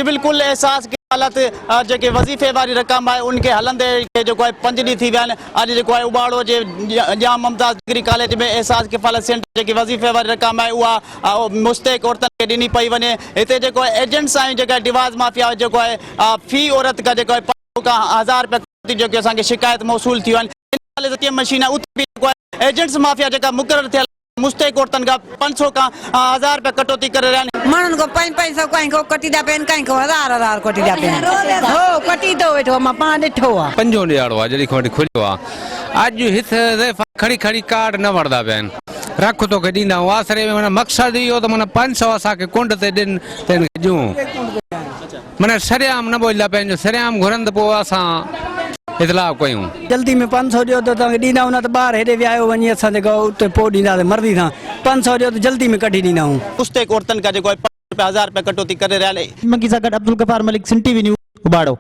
بلڪل احساس ڪفالت جيڪي وظيفي واري رقم آهي ان کي هلندي کي جيڪو آهي پنج ڏينهن ٿي ويا آهن اڄ جيڪو آهي اٻاڙو جي ڄام ممتاز ڊگري ڪاليج ۾ احساس ڪفالت سينٽر جيڪي وظيفي واري رقم آهي اها مستحق عورتن کي ڏني پئي وڃي هتي جيڪو آهي ايجنٽس آهن جيڪا ڊيواز مافيا جيڪو آهي في عورت کان جيڪو آهي 500 کان 1000 رپيا ڪٽوتي جيڪي اسان کي شڪايت موصول ٿيون آهن ان حوالي سان ٽي مشين آهي اتي به جيڪو آهي ايجنٽس مافيا جيڪا مقرر ٿيل مستحق عورتن کان 500 کان 1000 رپيا ڪٽوتي ڪري رهيا آهن. ماڻهن کان پنج پنج سو ڪنهن کان ڪٽيندا پيا آهن ڪنهن کان هزار هزار ڪٽيندا پيا آهن. هو ڪٽيندو ويٺو آهي مان پاڻ ڏٺو آهي. پنجون ڏهاڙو آهي جڏهن کان وٺي کليو آهي اڄ هت زائفا کڙي کڙي ڪارڊ نه وٺندا پيا آهن رک توکي ڏيندا آهيون آسري ۾ معنيٰ مقصد اهو ته معنيٰ 500 اسان کي ڪنڊ تي ڏين ته هن کي ڏيون. معنيٰ سرعام نه ٻوليندا پنهنجو سرعام گهرن ته پوء اسان اطلاع ڪيون. جلدي ۾ 500 ڏيو ته توهان کي ڏيندائون نه ته ٻاهر هيڏي ويهايو وڃي اسان جيڪو اتي پوء ڏينداسين مرضي سان 500 ڏيو ته جلدي ۾ ڪڍي ڏيندائون. مستحق عورتن کان جيڪو آهي 500 رپيا هزار رپيا ڪٽوتي ڪري رهيا آهن. منگي سان گڏ Abdul Ghaffar Malik Sindh T V news Ubarro.